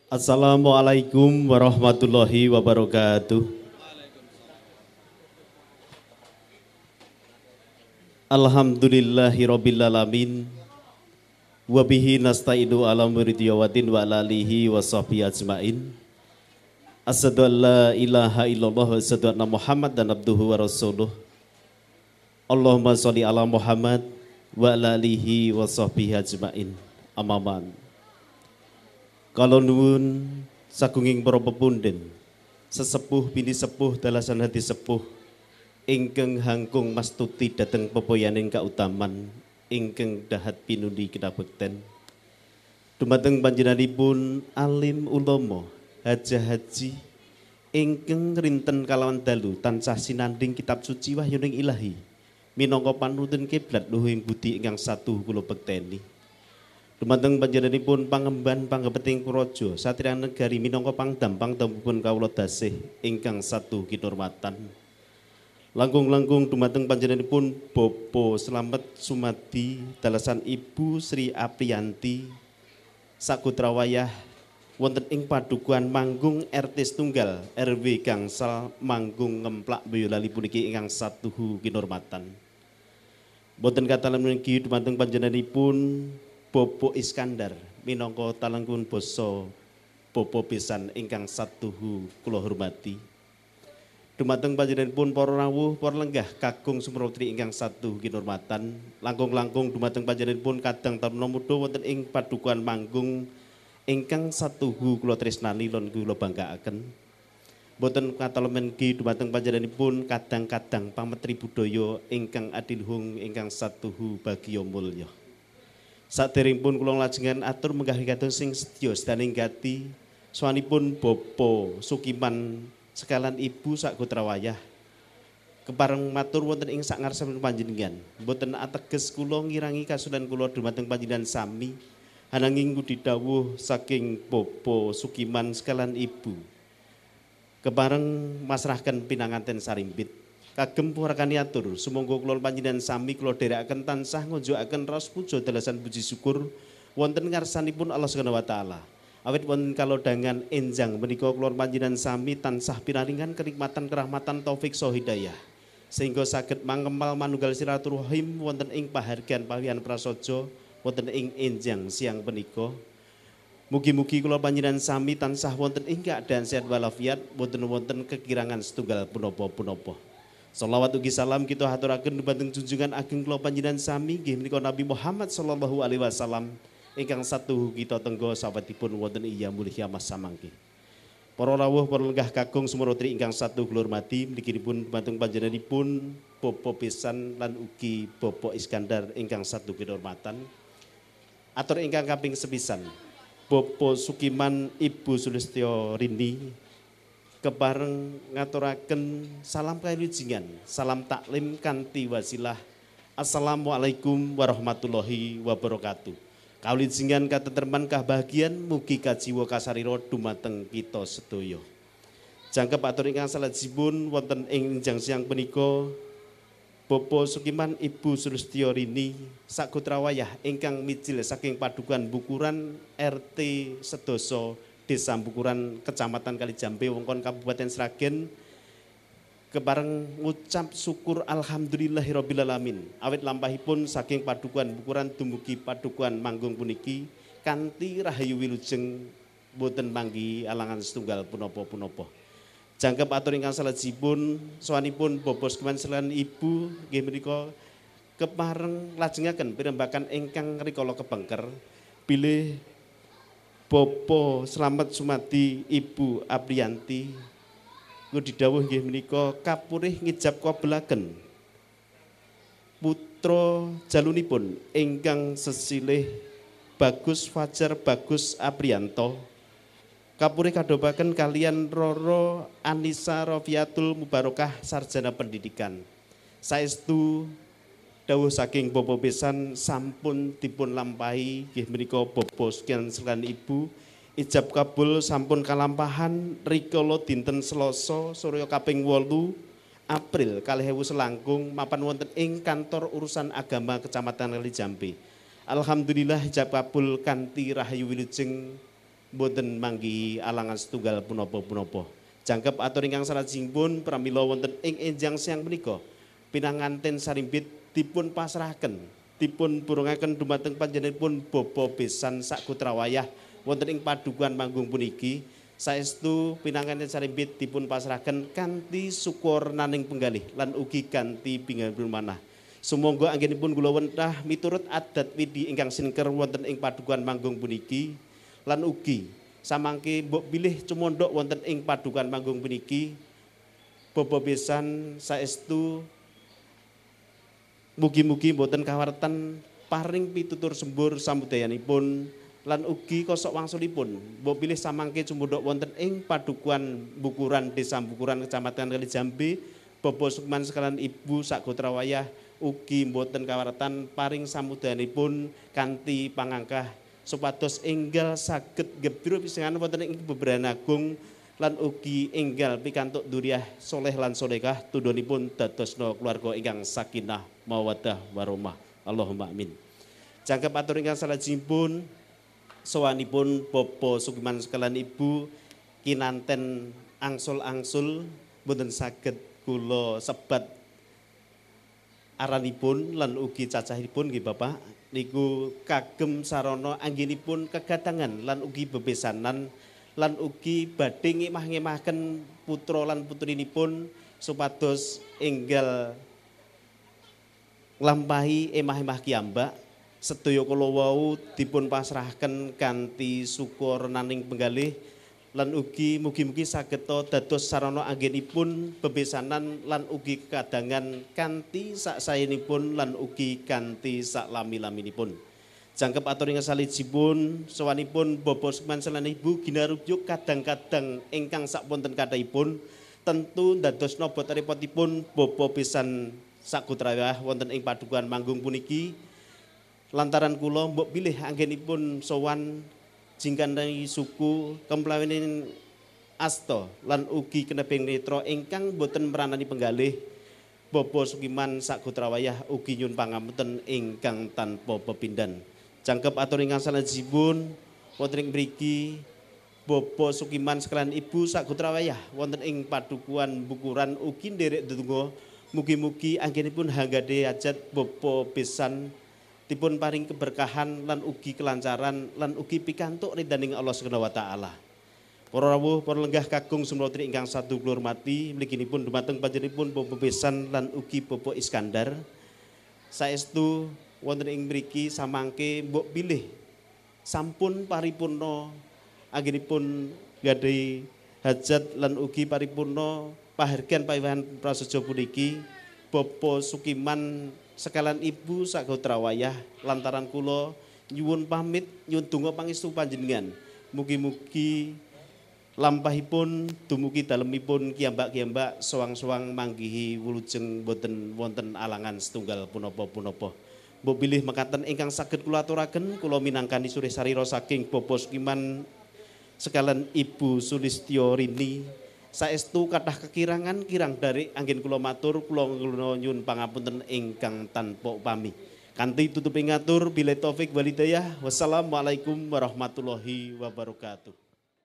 Assalamualaikum warahmatullahi wabarakatuh. Alhamdulillahirabbil alamin. Wa bihi nasta'inu ala umuri wa ala alihi wa sahbihi ajmain. Asyhadu an la ilaha illallah wa asyhadu anna Muhammadan abduhu wa rasuluh. Allahumma sholli ala Muhammad wa ala alihi wa sahbihi ajmain. Amma ba'd. Kala nuwun sagunging para pepunden, sesepuh bini sepuh dalasan hati sepuh, ingkang hangkung mastuti dhateng pepoyaning kautaman, ingkang dahat pinundi kinabekten. Dumateng panjenenganipun alim ulama, haja haji, ingkang rinten kalawan dalu tansah sinanding kitab suci wahyuning ilahi, minangka panuntun kiblat luhing budi ingkang satu kula bekteni. Dumateng panjenenganipun pangemban panggepeting praja satriya negari minangka pangdampang dampun kawula dasih ingkang satu kinurmatan. Langkung-langkung dumateng panjenenganipun Bapak Slamet Sumadi dalasan Ibu Sri Apriyanti sakutra wayah wonten ing padukuhan Manggung RT setunggal RW Gangsal Manggung Ngemplak Boyolali puniki ingkang satuhu kinurmatan. Boten katalem niki dumateng panjenenganipun Bapak Iskandar minangka talengkun basa bapa besan ingkang satuhu kula hormati. Dumateng panjenenganipun para rawuh, para lenggah kakung sumrawutri ingkang satuhu kinurmatan, langkung-langkung dumateng panjenenganipun kadang taruna muda wonten ing padukuhan Manggung ingkang satuhu kula tresnani lan kula banggaaken. Boten katalemen ki dumateng panjenenganipun kadang-kadang pametri budaya ingkang adiluhung ingkang satuhu bagya mulya. Saderengipun kula nglajengaken atur menggah wikados sing sedya sedaning gati swanipun Bapak Sukiman sekalian Ibu sagotra wayah kepareng matur wonten ing sak ngarsanipun panjenengan. Mboten ateges kula ngirangi kasunan kula dumateng panjenengan sami, ananging ngudi dawuh saking Bapak Sukiman sekalian Ibu kepareng masrahken pinanganten sarimbit. Kagem purakani atur sumangga kula panjenengan sami kula dherekaken tansah ngunjukaken raos puja dalasan puji syukur wonten ngarsanipun Allah Subhanahu wa taala. Awit wonten kalodhangan enjang menika kula panjenengan sami tansah pinaringan kenikmatan kerahmatan taufik saha hidayah sehingga saged mangemal manunggal silaturahim wonten ing pahargyan pawihan prasaja wonten ing enjang siang punika. Mugi-mugi kula panjenengan sami tansah wonten ing keadaan sehat walafiat, wonten-wonten kekirangan setunggal punapa-punapa. Salawat ugi salam kita haturaken dumateng junjungan ageng kula panjenengan sami nggih menika Nabi Muhammad sallallahu alaihi wasallam ingkang satuhu kita tenggo sawetipun wonten iya mulih samangke. Para rawuh para lenggah kakung sumrawutri ingkang satuhu kula hormati mliginipun dumateng panjenenganipun Bapak Besan lan ugi Bapak Iskandar ingkang satuhu kinurmatan. Atur ingkang kaping sepisan Bapak Sukiman Ibu Sulistyo Rini kepareng ngaturaken salam kawilujengan, salam taklim kanthi wasilah. Assalamualaikum warahmatullahi wabarakatuh. Kawilujengan katentreman kabahagian mugi kajiwa kasarira dumateng kita sedaya. Jangkep atur ingkang salajengipun wonten ing enjang siang punika Bapak Sukiman Ibu Sulistyo Rini sagotra wayah ingkang mijil saking padukuhan Bukuran RT Sedoso Desa Bukuran Kecamatan Kalijambe wewengkon Kabupaten Sragen kepareng ngucap syukur alhamdulillahirabbil alamin awit lampahipun saking padukuhan Bukuran dumugi padukuhan Manggung puniki kanthi rahayu wilujeng boten manggi alangan setunggal punapa-punapa. Jangkep atur ingkang salajengipun sowanipun Bapak Sukiman sekalian Ibu nggih menika kepareng lajengaken pirembakan ingkang rikala kebengker bilih Bapak Slamet Sumadi Ibu Apriyanti ngudi dawuh nggih menika kapurih ngijab kabulaken putra jalunipun ingkang sesilih Bagus Fajar Bagus Apriyanto kapurih kadobaken kalian Roro Anissa Rofiatul Mubarokah sarjana pendidikan. Saestu dawuh saking Bapak Besan sampun dipun lampahi nggih menika Bapak Sukiman sekalian Ibu ijab kabul sampun kalampahan rikala dinten Selasa surya kaping 8 April 2000 selangkung mapan wonten ing kantor urusan agama Kecamatan Kalijambe. Alhamdulillah ijab kabul kanthi rahayu wilujeng boten manggihi alangan setunggal punapa-punapa. Jangkep atur ingkang salajengipun pramila wonten ing enjang siang punika pinanganten sarimbit dipun pasrahaken dipun purungaken dumateng panjenenganipun Bapak besan sagotra wayah wonten ing Padukuhan Manggung puniki. Saestu pinanganten sarimbit dipun pasrahaken kanthi syukur naning penggalih lan ugi kanthi bingahipun manah. Sumangga anggenipun kula wentah miturut adat widi ingkang sinengker wonten ing Padukuhan Manggung puniki lan ugi samangke mbok bilih cumondhok wonten ing Padukuhan Manggung puniki Bapak besan saestu mugi-mugi mboten kawarten paring pitutur sembur samudayanipun lan ugi kosok wangsulipun mbok bilih samangke cumondhok wonten ing Padukuhan Bukuran Desa Bukuran Kecamatan Kalijambe Bapak Sukman sekalian Ibu sagotra wayah ugi mboten kawartan paring samudayanipun kanthi pangangkah supados enggal saged gebro pisangan wonten ing bebrayan agung lan ugi enggal pikantuk dzuriyah soleh lan solehah tundhonipun dadosna keluarga ingkang sakinah mawaddah warahmah. Allahumma amin. Jangkep atur ingkang salajengipun sowanipun Bapak Sukiman sekalian Ibu kinanten angsul-angsul mboten saged kula sebat aranipun lan ugi cacahipun nggih Bapak niku kagem sarana anggenipun kegadangan lan ugi bebesanan lan ugi badhe ngemah-ngemahaken putra lan putrinipun supados enggal nglampahi emah-emah kiyambak. Sedaya kula wau dipun pasrahaken kanthi syukur naning penggalih lan ugi mugi-mugi saged dados sarana anggenipun bebesanan lan ugi kekadangan kanthi saksaenipun lan ugi kanthi saklami-laminipun. Jangkep atur ing salijipun sowanipun Bapak Sukman lan Ibu ginarubyuk kadang-kadang ingkang saponten kathahipun tentu ndadosna bot repotipun Bapak pisan sagotra wayah wonten ing Padukuhan Manggung puniki. Lantaran kula mbok bilih anggenipun sowan jingkandang suku kemplawening asta lan ugi kenebing netra ingkang boten meranani penggalih Bapak Sukiman sagotra wayah ugi nyuwun pangapunten ingkang tanpa pepindhan. Jangkep atur ingkang salajengipun wonten ing mriki Bapak Sukiman sekalian Ibu sagotra wayah wonten ing Padukuhan Bukuran ugi nderek ndedonga mugi-mugi anggenipun hanggade hajat Bapak besan dipun paring keberkahan lan ugi kelancaran lan ugi pikantuk ridhaning Allah Subhanahu wa taala. Para rawuh, para lenggah kakung sumrotri ingkang satu kula hormati, mliginipun dumateng panjenenganipun Bapak besan lan ugi Bapak Iskandar. Saestu wonten ing mriki samangke mbok bilih sampun paripurna anggenipun gadhahi hajat lan ugi paripurna pahargyan pawiwahan prasaja puniki Bapak Sukiman sekalian Ibu sagotra wayah lantaran kula nyuwun pamit nyuwun donga pangestu panjenengan. Mugi-mugi lampahipun dumugi dalemipun kiyambak-kiyambak sowang-sowang manggihi wilujeng boten wonten alangan setunggal punapa-punapa. Mbok bilih mekaten ingkang saged kula aturaken, kula minangkani surih sarira saking Bapak Sukiman sekalian Ibu Sulistyo Rini. Saestu kathah kekirangan kirang dari anggen kula matur, kula nyuwun pangapunten ingkang tanpa upami. Kanthi tutuping ngatur, bila taufik wal hidayah. Wassalamualaikum warahmatullahi wabarakatuh.